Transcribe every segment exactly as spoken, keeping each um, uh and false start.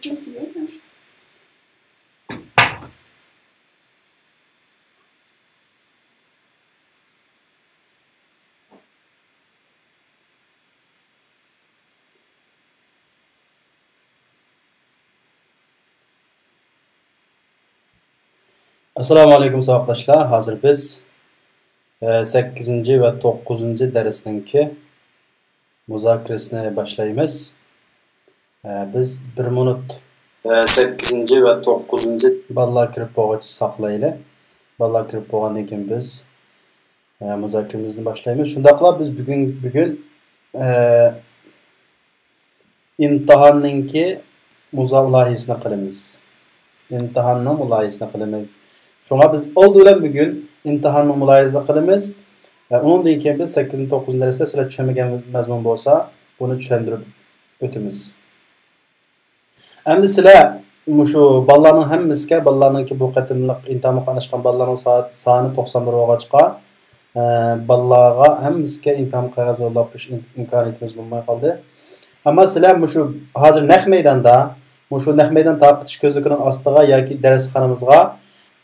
ئەسسالامۇ ئەلەيكۇم ساۋاقداشلار. ھازىر بىز، ئە، سەككىزىنچى ۋە توققۇزىنچى دەرسنىڭكى مۇزاكىرىسىنى باشلايمىز. ئە، بىز بىر مىنۇت، ئە، سەككىزىنچى ۋە توققۇزىنچى بالىلار كىرىپ بولغۇچە ساقلايلى. بالىلار كىرىپ بولغاندىن كېيىن بىز، ئە، مۇزاكىرىمىزنى باشلايمىز. شۇنداقلا بىز بۈگۈن، بۈگۈن، ئە، ئىمتىھاننىڭكى مۇزا-، مۇلاھىزىسىنى قىلىمىز. ئىمتىھاننىڭ مۇلاھىزىسىنى قىلىمىز. شۇڭا بىز ئالدى بىلەن بۈگۈن ئىمتىھاننىڭ مۇلاھىزىسىنى قىلىمىز. ۋە ئۇنىڭدىن كېيىن بىز سەككىزىنچى، توققۇزىنچى دەرستە سىلەر چۈشەنمىگەن مەزمۇن بولسا، بۇنى چۈشەندۈرۈپ ئۆتىمىز. ئەمدى سىلەر مۇشۇ بالىلارنىڭ ھەممىسىگە، بالىلارنىڭكى بۇ قېتىملىق ئىمتىھانغا قاتناشقان بالىلارنىڭ سا-، سانى توقسان بىر بولغاچقا، ئە، بالىلارغا ھەممىسىگە ئىمتىھان قەغىزى يوللاپ بېرىش ئىم-، ئىمكانىيىتىمىز بولماي قالدى. ئەمما سىلەر مۇشۇ ھازىر نەق مەيداندا، مۇشۇ نەق مەيدان تارقىتىش كۆزنىكىنىڭ ئاستىغا ياكى دەرسخانىمىزغا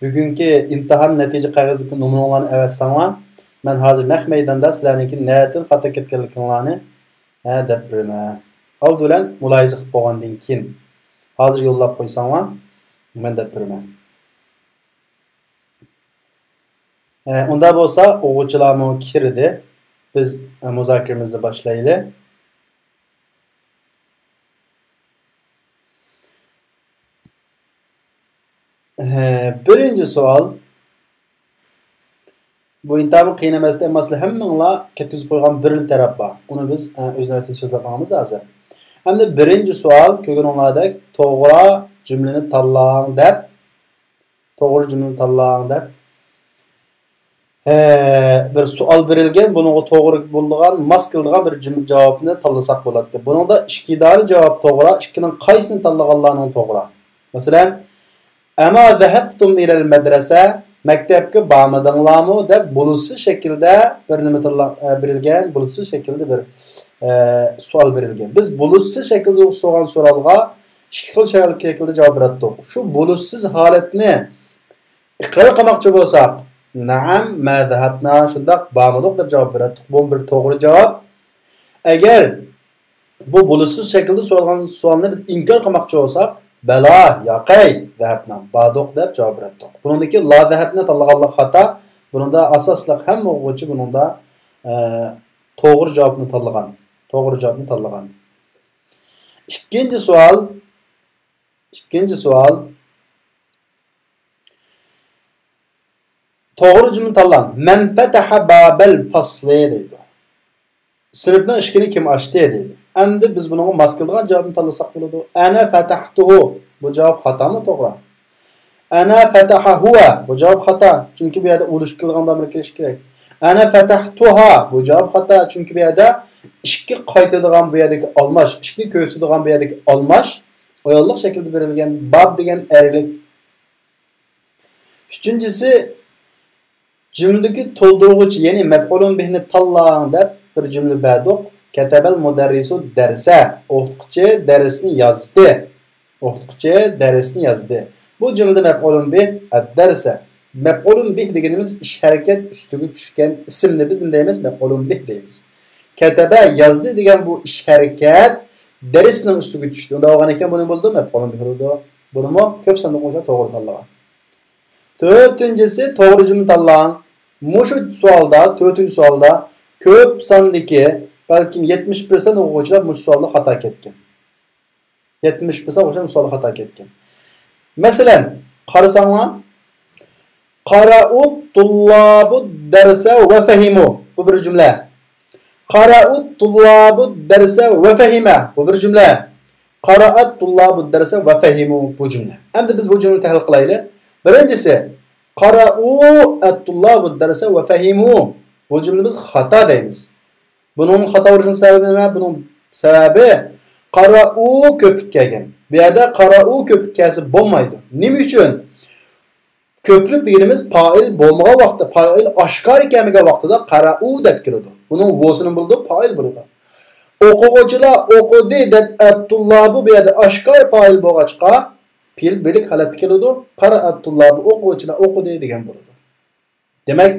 بۈگۈنكى ئىمتىھان نەتىجە قەغىزىدىكى نومۇرۇڭلارنى ئەۋەتسەڭلار، مەن ھازىر نەق مەيداندا سىلەرنىڭكى نەدىن خاتا كەتكەنلىكىڭلارنى، ھە، دەپ بېرىمەن. ئالدى بىلەن مۇلاھىزە قىلىپ بولغاندىن كېيىن، ھازىر يوللاپ قويساڭلار، مەن دەپ بېرىمەن. ئە، ئۇنداق بولسا، ئوقۇغۇچىلارمۇ كىردى. بىز، ئە، مۇزاكىرىمىزنى باشلايلى. ئە، بىرىنچى سوئال. بۇ ئىنتايىن قىيىن ئەمەستى، ئەمما سىلەر ھەممىڭلار كەتكۈزۈپ قويغان بىرلا تەرەپ بار. ئۇنى بىز، ئە، ئۆز نۆۋىتىدە سۆزلەپ ماڭىمىز ھازىر. ئەمدى بىرىنچى سوئال، كۆرگىنىڭلاردەك، توغرا جۈملىنى تاللاڭ دەپ، توغرا جۈملىنى تاللاڭ دەپ، ھە، بىر سوئال بېرىلگەن، بۇنىڭغا توغرا بولىدىغان، ماس كېلىدىغان بىر جۈم-، جاۋابنى تاللىساق بولاتتى. بۇنىڭدا ئىككى دانە جاۋاب توغرا، ئىككىنىڭ قايسىنى تاللىغانلارنىڭ توغرا؟ مەسىلەن، ئەما زەھەبتۇم ئىلەل مەدرەسە، مەكتەپكە بارمىدىڭلارمۇ؟ دەپ بۇلۇتسىز شەكىلدە بىر نېمە تاللا-، ئە، بېرىلگەن، بۇلۇتسىز شەكىلدە بىر، ئە، سوئال بېرىلگەن. بىز بۇلۇتسىز شەكىلدە سورىغان سوئالغا ئىككى خىل شەكىلدە جاۋاب بېرەتتۇق. شۇ بۇلۇتسىز ھالەتنى ئىقرار قىلماقچى بولساق، نەئەم، ما زەھەبنا، شۇنداق، بارمىدۇق دەپ جاۋاب بېرەتتۇق. بۇمۇ بىر توغرا جاۋاب. ئەگەر بۇ بۇلۇتسىز شەكىلدە سورالغان سوئالنى بىز ئىنكار قىلماقچى بولساق، بەلا، ياقەي، زەھەبنا، باردۇق دەپ جاۋاب بېرەتتۇق. بۇنىڭدىكى لا زەھەبنى تاللىغانلىق خاتا. بۇنىڭدا ئاساسلىق ھەممە ئوقۇغۇچى بۇنىڭدا، ئە، توغرا جاۋابنى تاللىغان. توغرا جاۋابنى تاللىغان. ئىككىنچى سوئال. ئىككىنچى سوئال. توغرا جۈملە تاللاڭ. مەن فەتەھە بابەل فەسلى دەيدۇ. سىنىپنىڭ ئىشىكىنى كىم ئاچتى دەيدۇ. ئەمدى بىز بۇنىڭغا ماس كېلىدىغان جاۋابنى تاللىساق بولىدۇ. ئەنە فەتەھتۇھۇ. بۇ جاۋاب خاتامۇ توغرا؟ ئەنە فەتەھە ھۇۋە. بۇ جاۋاب خاتا. چۈنكى بۇ يەردە ئۇلىشىپ كېلىدىغان دامىر كېلىشى كېرەك. ئەنە فەتەھتۇھا. بۇ جاۋاب خاتا. چۈنكى بۇ يەردە ئىشىككە قايتىدىغان بۇ يەردىكى ئالماش، ئىشىكنى كۆرسىتىدىغان بۇ يەردىكى ئالماش ئاياللىق شەكىلدە بېرىلگەن. باب دېگەن ئەرلىك. ئۈچىنچىسى، جۈملىدىكى تولدۇرغۇچ، يەنى مەپئۇلۇن بىھنى تاللاڭ دەپ بىر جۈملە بەردۇق. كەتەبەل مۇدەررىسۇ دەرسە. ئوقۇتقۇچى دەرسنى يازدى. ئوقۇتقۇچى دەرسنى يازدى. بۇ جۈملىدە مەپئۇلۇن بىھ، ئەددەرسە. مەپئۇلۇن بىھ دېگىنىمىز ئىش ھەرىكەت ئۈستىگە چۈشكەن ئىسىمنى بىز نېمە دەيمىز؟ مەپئۇلۇن بىھ دەيمىز. كەتەبە يازدى دېگەن بۇ ئىش ھەرىكەت دەرسنىڭ ئۈستىگە چۈشتى. ئۇنداق بولغان ئىكەن، بۇ نېمە بولىدۇ؟ مەپئۇلۇن بىھ بولىدۇ. بۇنىمۇ كۆپ سانلىق ئوقۇغۇچىلار توغرا تاللىغان. تۆتىنچىسى، توغرا جۈملە تاللاڭ. مۇشۇ سوئالدا، تۆتىنچى سوئالدا كۆپ ساندىكى، بەلكىم يەتمىش پىرسەنت ئوقۇغۇچىلار مۇشۇ سوئالدا خاتا كەتكەن. يەتمىش پىرسەنت ئوقۇغۇچىلار مۇشۇ سوئالدا خاتا كەتكەن. مەسىلەن، قارىساڭلار، قارائۇت تۇللابۇ دەرسە ۋە فەھىمۇ. بۇ بىر جۈملە. قارائۇت تۇللابۇ دەرسە ۋە فەھىمە. بۇ بىر جۈملە. قارائەت تۇللابۇ دەرسە ۋە فەھىمۇ. بۇ جۈملە. ئەمدى بىز بۇ جۈملىنى تەھلىل قىلايلى. بىرىنچىسى، قارائۇ ئەت تۇللابۇ دەرسە ۋە فەھىمۇ. بۇ جۈملىنى بىز خاتا دەيمىز. بۇنىڭ خاتا بولۇشىنىڭ سەۋەبى نېمە؟ بۇنىڭ سەۋەبى قارائۇ كۆپلۈك كەلگەن. بۇ يەردە قارائۇ كۆپلۈك كەلسە بولمايدۇ. نېمە ئۈچۈن؟ كۆپلۈك دېگىنىمىز پائىل بولمىغان ۋاقىتتا، پائىل ئاشكارا كەلمىگەن ۋاقتىدا قارائۇ دەپ كېلىدۇ. بۇنىڭ ۋوسىنى بولىدۇ، پائىل بولىدۇ. ئوقۇغۇچىلار ئوقۇدى دەپ ئەتتۇللابۇ بۇ يەردە ئاشكارا پائىل بولغاچقا، پېئىل بىرلىك ھالەتتە كېلىدۇ. قارا ئەتتۇللابۇ، ئوقۇغۇچىلار ئوقۇدى دېگەن بولىدۇ. دېمەك،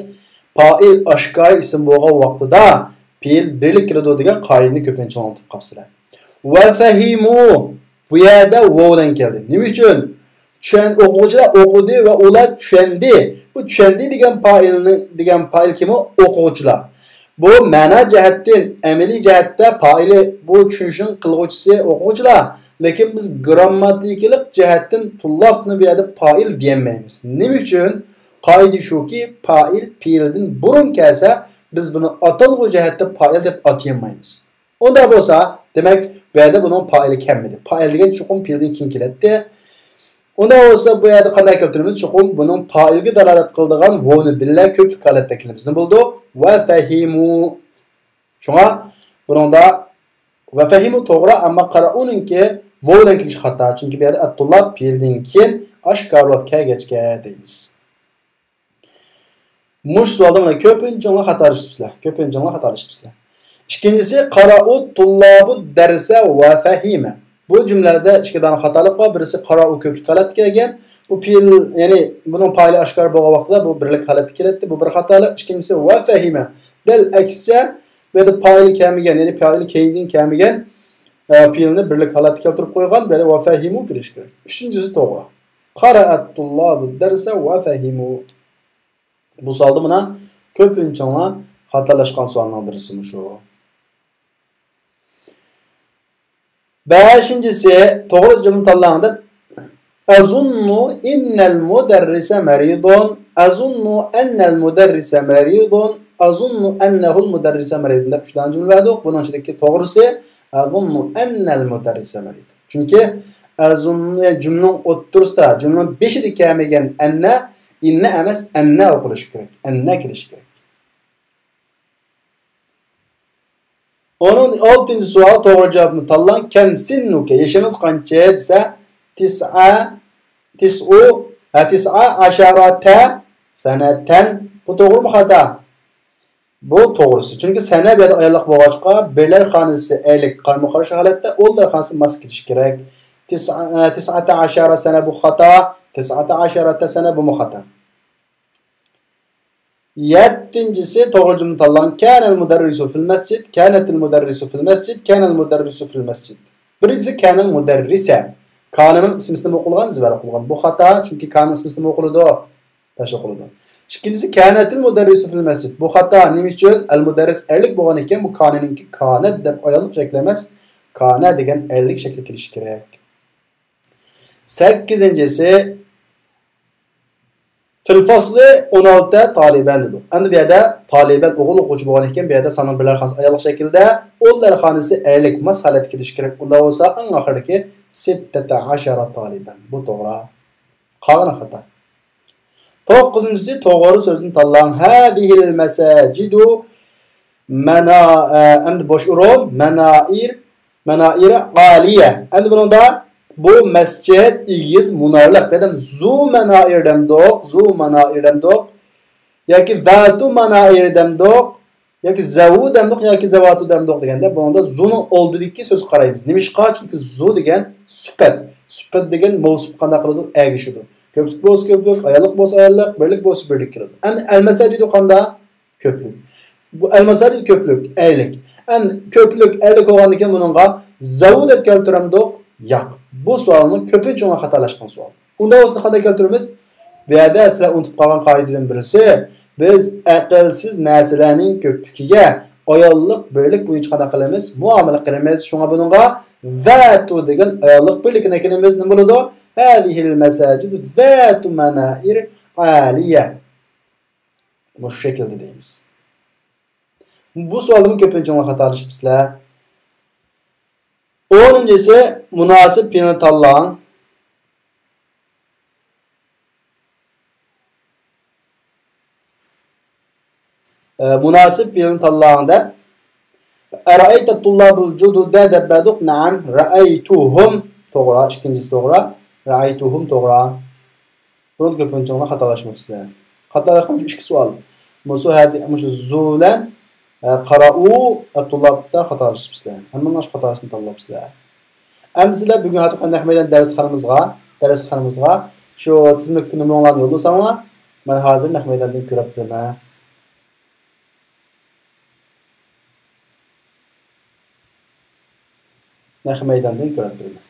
پائىل ئاشكارا ئىسىم بولغان ۋاقتىدا پېئىل بىرلىك كېلىدۇ دېگەن قائىدىنى كۆپىنچە ئۇنتۇپ قاپسىلەر. ۋە فەھىمۇ، بۇ يەردە ۋاۋ بىلەن كەلدى. نېمە ئۈچۈن؟ چۈشەن-، ئوقۇغۇچىلار ئوقۇدى ۋە ئۇلار چۈشەندى. بۇ چۈشەندى دېگەن پائىلنى، دېگەن پائىل كىم ئۇ؟ ئوقۇغۇچىلار. بۇ مەنا جەھەتتىن، ئەمەلىي جەھەتتە پائىلى، بۇ چۈشىنىشنىڭ قىلغۇچىسى ئوقۇغۇچىلار. لېكىن بىز گىرامماتىكىلىق جەھەتتىن تۇللابنى بۇ يەردە پائىل دېيەلمەيمىز. نېمە ئۈچۈن؟ قائىدە شۇكى، پائىل پېئىلدىن بۇرۇن كەلسە، بىز بۇنى ئاتالغۇ جەھەتتە پائىل دەپ ئاتىيالمايمىز. ئۇنداق بولسا، دېمەك، بۇ يەردە بۇنىڭ پائىلى كەلمىدى. پائىل دېگەن چوقۇم پېئىلدىن كېيىن كېلەتتى. ئۇنداق بولسا، بۇ يەردە قانداق كەلتۈرىمىز؟ چوقۇم بۇنىڭ پائىلگە دالالەت قىلىدىغان ۋاۋنى بىللە كۆپلۈك ھالەتتە كېلىمىز. نېمە بولىدۇ؟ ۋە فەھىمۇ. شۇڭا بۇنىڭدا ۋە فەھىمۇ توغرا، ئەمما قارائۇنىڭكى ۋاۋ بىلەن كېلىشى خاتا. چۈنكى بۇ يەردە ئەتتۇللاب پېئىلدىن كېيىن ئاشكارىلاپ كەلگەچكە دەيمىز. مۇشۇ سوئالدا مانا كۆپىنچىڭلار خاتالىشىپسىلەر. كۆپىنچىڭلار خاتالىشىپسىلەر. ئىككىنچىسى، قارائۇ تۇللابۇ دەرسە ۋە فەھىمە. بۇ جۈملىدە ئىككى دانە خاتالىق بار. بىرسى قارائۇ كۆپلۈك ھالەتتە كەلگەن. بۇ پېئىل، يەنى بۇنىڭ پائىلى ئاشكارا بولغان ۋاقتىدا بۇ بىرلىك ھالەتتە كېلەتتى. بۇ بىر خاتالىق. ئىككىنچىسى، ۋە فەھىمە. دەل ئەكسىچە، بۇ يەردە پائىلى كەلمىگەن، يەنى پائىلى كەينىدىن كەلمىگەن، ئە، پېئىلنى بىرلىك ھالەتتە كەلتۈرۈپ قويغان. بۇ يەردە ۋە فەھىمۇ كېلىشى كېرەك. ئۈچىنچىسى توغرا. قارائەت تۇللابۇ دەرسە ۋە فەھىمۇ. بۇ سوئالدا مانا كۆپىنچىڭلار خاتالاشقان سوئالنىڭ بىرسى مۇشۇ. بەشىنچىسى، توغرا جۈملە تاللاڭ دەپ، ئەزۇننۇ ئىننەل مۇدەررىسە مەرىدۇن، ئەزۇننۇ ئەننەل مۇدەررىسە مەرىدۇن، ئەزۇننۇ ئەننەھۇل مۇدەررىسە مەرىدۇن دەپ ئۈچ دانە جۈملە بەردۇق. بۇنىڭ ئىچىدىكى توغرىسى، ئەزۇننۇ ئەننەل مۇدەررىسە مەرىدۇن. چۈنكى ئەزۇننۇ جۈملىنىڭ ئوتتۇرىسىدا، جۈملىنىڭ بېشىدا كەلمىگەن ئەننە، ئىننە ئەمەس، ئەننە ئوقۇلۇشى كېرەك، ئەننە كېلىشى كېرەك. ئۇنىڭ ئالتىنچى سوئال، توغرا جاۋابنى تاللاڭ. كەم سىننۇكە، يېشىڭىز قانچە دېسە، تىسئە، تىسئۇ، ھە، تىسئە ئەشەرەتە سەنەتەن. بۇ توغرىمۇ خاتا؟ بۇ توغرىسى. چۈنكى سەنە بۇ يەردە ئاياللىق بولغاچقا، بىرلەر خانىسى ئەرلىك قارمۇ قارشى ھالەتتە، ئۇلار خانىسى ماس كېلىشى كېرەك. تىسئە، تىسئەتە ئەشەرە سەنە بۇ خاتا، تىسئەتە ئەشەرەتە سەنە بۇمۇ خاتا. يەتتىنچىسى، توغرا جۈملە تاللاڭ. كانەل مۇدەررىسۇ فىل مەسجىد، كانەتىل مۇدەررىسۇ فىل مەسجىد، كانەل مۇدەررىسۇ فىل مەسجىد. بىرىنچىسى كانەل مۇدەررىسە. كانىنىڭ ئىسمىسىنىمۇ ئوقۇلغان، زىبەر ئوقۇلغان. بۇ خاتا، چۈنكى كانىنىڭ ئىسمىسىنىمۇ ئوقۇلىدۇ. پەش ئوقۇلىدۇ. ئىككىنچىسى، كانەتىل مۇدەررىسۇ فىل مەسجىد. بۇ خاتا. نېمە ئۈچۈن؟ ئەل مۇدەررىس ئەرلىك بولغان ئىكەن، بۇ كانىنىڭكى كانەت دەپ ئاياللىق شەكلى ئەمەس، كانە دېگەن ئەرلىك شەكلى كېلىشى كېرەك. سەككىزىنچىسى، فىل فاسلى ئون ئالتە تالىبەن دېدۇق. ئەمدى بۇ يەردە تالىبەن ئوغۇل ئوقۇغۇچى بولغان ئىكەن، بۇ يەردە ساننىڭ بىرلەر خانىسى ئاياللىق شەكىلدە، ئۇللار خانىسى ئەرلىك ماس ھالەتتە كېلىشى كېرەك. ئۇنداق بولسا ئەڭ ئاخىرىدىكى سىتتەتە ئەشەرە تالىبەن. بۇ توغرا. قالغىنى خاتا. توققۇزىنچىسى، توغرا سۆزنى تاللاڭ. ھەزىھىل مەساجىدۇ مەنا-، ئە، ئەمدى بوش ئورۇن، مەنائىر، مەنائىر ئالىيە. ئەمدى بۇنىڭدا بۇ مەسچىت ئېگىز مۇنارلىق. بۇ يەردە زۇ مەنائىر دەمدۇق، زۇ مەنائىر دەمدۇق. ياكى زاتۇ مەنائىر دەمدۇق، ياكى زەۋۇ دەمدۇق، ياكى زەۋاتۇ دەمدۇق دېگەندە، بۇنىڭدا زۇنىڭ ئالدىدىكى سۆزگە قارايمىز. نېمىشقا؟ چۈنكى زۇ دېگەن سۈپەت. سۈپەت دېگەن مەۋسۇپ قانداق قىلىدۇ؟ ئەگىشىدۇ. كۆپلۈك بولسا كۆپلۈك، ئاياللىق بولسا ئاياللىق، بىرلىك بولسا بىرلىك كېلىدۇ. ئەمدى ئەل مەساجىدۇ قانداق؟ كۆپلۈك. بۇ ئەل مەساجىد كۆپلۈك، ئەرلىك. ئەمدى كۆپلۈك ئەرلىك بولغاندىكىن بۇنىڭغا زەۋۇ دەپ كەلتۈرەمدۇق؟ ياق. بۇ سوئالمۇ كۆپىنچە ئۇنىڭغا خاتالاشقان سوئال. ئۇنداق بولسا قانداق كەلتۈرىمىز؟ بۇ يەردە سىلەر ئۇنتۇپ قالغان قائىدىدىن بىرسى، بىز ئەقىلسىز نەرسىلەرنىڭ كۆپلۈكىگە ئاياللىق بىرلىك بويىچە قانداق قىلىمىز؟ مۇئامىلە قىلىمىز. شۇڭا بۇنىڭغا زاتۇ دېگەن ئاياللىق بىرلىكنى ئەكىلىمىز. نېمە بولىدۇ؟ ھەزىھىل مەساجىدۇ زاتۇ مەنائىر ئالىيە. مۇشۇ شەكىلدە دەيمىز. بۇ سوئالدىمۇ كۆپىنچىڭلار خاتالىشىپسىلەر. ئونىنچىسى، مۇناسىپ پېئىلنى تاللاڭ. ئە، مۇناسىپ پېئىلنى تاللاڭ دەپ، ئەرەئەيتە تۇللابۇل جۇدۇدە دەپ بەردۇق. نەئەم، رەئەيتۇھۇم. توغرا، ئىككىنچىسى توغرا. رەئەيتۇھۇم توغرا. بۇنى كۆپىنچىڭلار خاتالاشماپسىلەر. خاتالاشقان مۇشۇ ئىككى سوئال. مۇشۇ ھەدى-، مۇشۇ زۇ بىلەن ئە، قاراۋۇ، ئەتۇللاپتا خاتالىشىپسىلەر. ھەممىڭلار شۇ خاتاسىنى تاللاپسىلەر. ئەمدى سىلەر بۈگۈن ھازىر نەق مەيدان دەرسخانىمىزغا، دەرسخانىمىزغا شۇ تىزىملىك نومۇرۇڭلارنى يوللىساڭلار، مەن ھازىر نەق مەيداندىن كۆرۈپ بېرىمەن. نەق مەيداندىن كۆرۈپ بېرىمەن.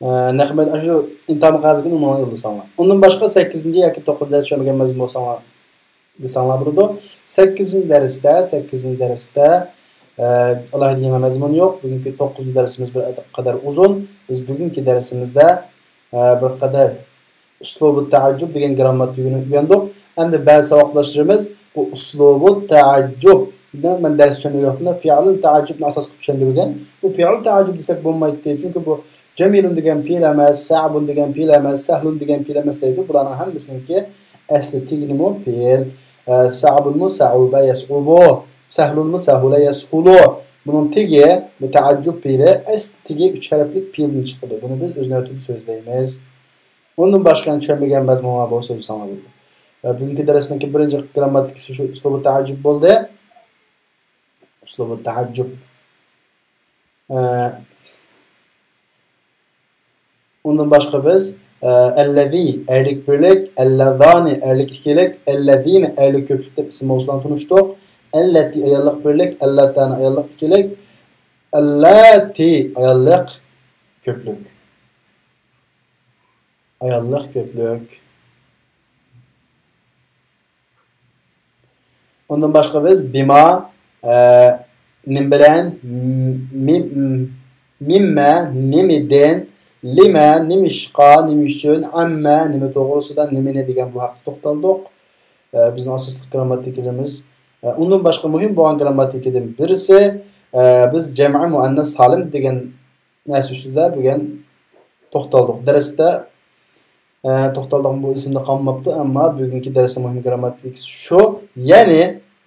ئە، نەق مەيدان، ئاشۇ ئىمتىھان قەغىزىگە نومۇرنى يوللىساڭلار. ئۇندىن باشقا سەككىزىنچى ياكى توققۇزىنچى دەرس چۈشەنمىگەن مەزمۇن بولساڭلار، دېسەڭلار بولىدۇ. سەككىزىنچى دەرستە، سەككىزىنچى دەرستە، ئە، ئالاھىدە يېڭى مەزمۇن يوق. بۈگۈنكى توققۇزىنچى دەرسىمىز بىر قەدەر ئۇزۇن. بىز بۈگۈنكى دەرسىمىزدە، ئە، بىر قەدەر ئۇسلۇبۇ تەئەججۇب دېگەن گىرامماتىكىنى ئۆگەندۇق. ئەمدى بەزى ساۋاقداشلىرىمىز بۇ ئۇسلۇبۇ تەئەججۇب، مەن دەرس چۈشەندۈرگەن ۋاقتىمدا فىئىلۇ تەئەججۇبنى ئاساس قىلىپ چۈشەندۈرگەن. بۇ فىئىلۇ تەئەججۇب دېسەك بولمايتتى، چۈنكى بۇ جەمىلۇن دېگەن پېئىل ئەمەس، سەئبۇن دېگەن پېئىل ئەمەس، سەھلۇن دېگەن پېئىل ئەمەس دەيدۇ. بۇلارنىڭ ھەممىسىنىڭكى ئەسلى تېگىنىمۇ پېئىل. ئە، سەئبۇنمۇ سەئۇبە يەسئۇبۇ، سەھلۇنمۇ سەھۇلە يەسھۇلۇ. بۇنىڭ تېگى، بۇ تەئەججۇب پېئىلى، ئەسلى تېگى ئۈچ ھەرپلىك پېئىلدىن چىقىدۇ. بۇنى بىز ئۆز نۆۋىتىدە سۆزلەيمىز. ئۇندىن باشقا يەنە چۈشەنمىگەن مەزمۇنلار بولسا سۆزلىسەڭلار بولىدۇ. ئە، بۈگۈنكى دەرسنىڭكى بىرىنچى گىرامماتىكىسى شۇ ئۇسلۇبۇ تەئەججۇب بولدى. ئۇسلۇبۇ تەئەججۇب. ئە، ئۇندىن باشقا بىز، ئە، ئەللەزى ئەرلىك بىرلىك، ئەللەزانى ئەرلىك ئىككىلىك، ئەللەزىنە ئەرلىك كۆپلۈك دەپ ئىسىم مەۋزۇلارنى تونۇشتۇق. ئەللەتى ئاياللىق بىرلىك، ئەللەتانە ئاياللىق ئىككىلىك، ئەللەتى ئاياللىق كۆپلۈك. ئاياللىق كۆپلۈك. ئۇندىن باشقا بىز بىما، ئە، نېمە بىلەن، مىم، مىممە، نېمىدىن، لىمە، نېمىشقا، نېمە ئۈچۈن، ئەممە، نېمە توغرىسىدا، نېمىنى دېگەن بۇ ھەقتە توختالدۇق. ئە، بىزنىڭ ئاساسلىق گىرامماتىكىلىرىمىز. ئە، ئۇندىن باشقا مۇھىم بولغان گىرامماتىكىدىن بىرسى، ئە، بىز جەمئىي مۇئەننەس سالىم دېگەن نەرسە ئۈستىدە بۈگۈن توختالدۇق. دەرستە، ئە، توختالدۇق، بۇ ئېسىمدە قالماپتۇ، ئەمما بۈگۈنكى دەرسنىڭ مۇھىم گىرامماتىكىسى شۇ. يەنى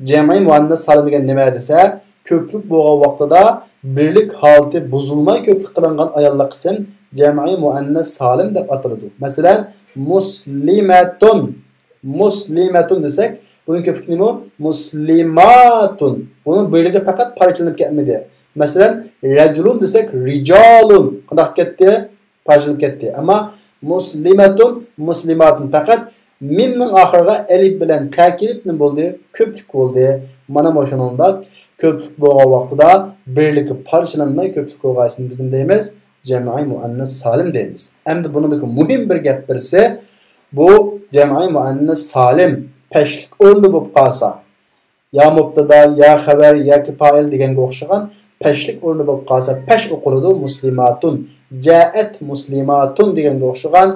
جەمئىي مۇئەننەس سالىم دېگەن نېمە دېسە، كۆپلۈك بولغان ۋاقتىدا بىرلىك ھالىتى بۇزۇلماي كۆپلۈك قىلىنغان ئاياللىق ئىسىم جەمئىي مۇئەننەس سالىم دەپ ئاتىلىدۇ. مەسىلەن، مۇسلىمەتۇن. مۇسلىمەتۇن دېسەك، بۇنىڭ كۆپلۈكى نېمە؟ مۇسلىماتۇن. بۇنىڭ بىرلىكى پەقەت پارچىلىنىپ كەتمىدى. مەسىلەن، رەجۇلۇن دېسەك، رىجالۇن. قانداق كەتتى؟ پارچىلىنىپ كەتتى. ئەمما مۇسلىمەتۇن، مۇسلىماتۇن پەقەت مىمنىڭ ئاخىرىغا ئەلىپ بىلەن تە كېلىپ نېمە بولدى؟ كۆپلۈك بولدى. مانا مۇشۇنىڭدا كۆپلۈك بولغان ۋاقتىدا بىرلىكى پارچىلانماي كۆپلۈك بولغايسىنى بىز نېمە دەيمىز؟ جەمئىي مۇئەننەس سالىم دەيمىز. ئەمدى بۇنىڭدىكى مۇھىم بىر گەپ بىرسى، بۇ جەمئىي مۇئەننەس سالىم پەشلىك ئورنىدا بولۇپ قالسا، يا مۇبتادا، يا خەۋەر، ياكى پائىل دېگەنگە ئوخشىغان پەشلىك ئورنىدا بولۇپ قالسا، پەش ئوقۇلىدۇ، مۇسلىماتۇن، جائەت مۇسلىماتۇن دېگەنگە ئوخشىغان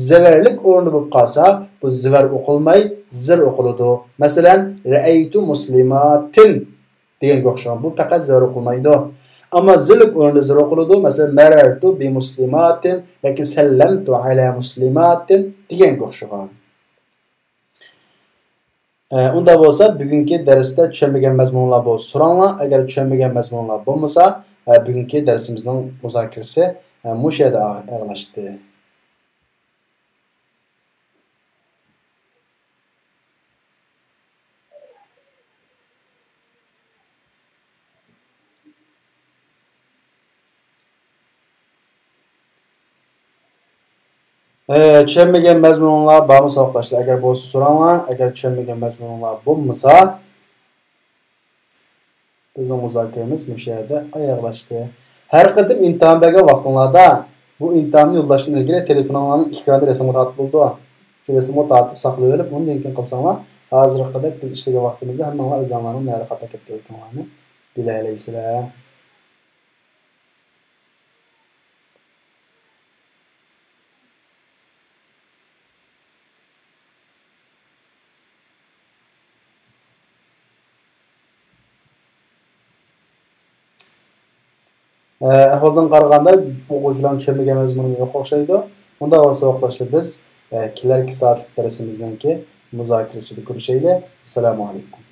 زەۋەرلىك ئورنىدا بولۇپ قالسا، بۇ زىۋەر ئوقۇلماي، زىر ئوقۇلىدۇ. مەسىلەن، رەئەيتۇ مۇسلىماتىن دېگەنگە ئوخشىغان. بۇ پەقەت زىر ئوقۇلمايدۇ. ئەمما زىرلىك ئورنىدا زىر ئوقۇلىدۇ. مەسىلەن، مەرەرتۇ بىمۇسلىماتىن ياكى سەللەمتۇ ئەلە مۇسلىماتىن دېگەنگە ئوخشىغان. ئە، ئۇنداق بولسا، بۈگۈنكى دەرستە چۈشەنمىگەن مەزمۇنلار بولسا سوراڭلار. ئەگەر چۈشەنمىگەن مەزمۇنلار بولمىسا، ئە، بۈگۈنكى دەرسىمىزنىڭ مۇزاكىرىسى، ئە، مۇشۇ يەردە ئاخىرلاشتى. ئە، چۈشەنمىگەن مەزمۇنۇڭلار بارمۇ ساۋاقداشلار؟ ئەگەر بولسا سوراڭلار، ئەگەر چۈشەنمىگەن مەزمۇنۇڭلار بولمىسا، بىزنىڭ مۇزاكىرىمىز مۇشۇ يەردە ئاياغلاشتى. ھەر قېتىم ئىمتىھان بەرگەن ۋاقتىڭلاردا، بۇ ئىمتىھاننى يوللاشتىن ئىلگىرى تېلېفونۇڭلارنى ئېكراندا رەسىمگە تارتىپ بولىدۇ. شۇ رەسىمگە تارتىپ ساقلىۋېلىپ، ئۇندىن كېيىن قىلساڭلار، ھازىرقىدەك بىز ئىشلىگەن ۋاقتىمىزدا ھەممىڭلار ئۆزۈڭلارنىڭ نەدە خاتا كەتكەنلىكىڭلارنى بىلەلەيسىلەر. ئەھۋالدىن قارىغاندا، ئوقۇغۇچىلارنىڭ چۈشەنمىگەن مەزمۇنى يوق ئوخشايدۇ. ئۇنداق بولسا، ساۋاقداشلار، بىز، ئە، كېلەركى سائەتلىك دەرسىمىزنىڭكى مۇزاكىرىسىدە كۆرۈشەيلى. ئەسسالامۇ ئەلەيكۇم.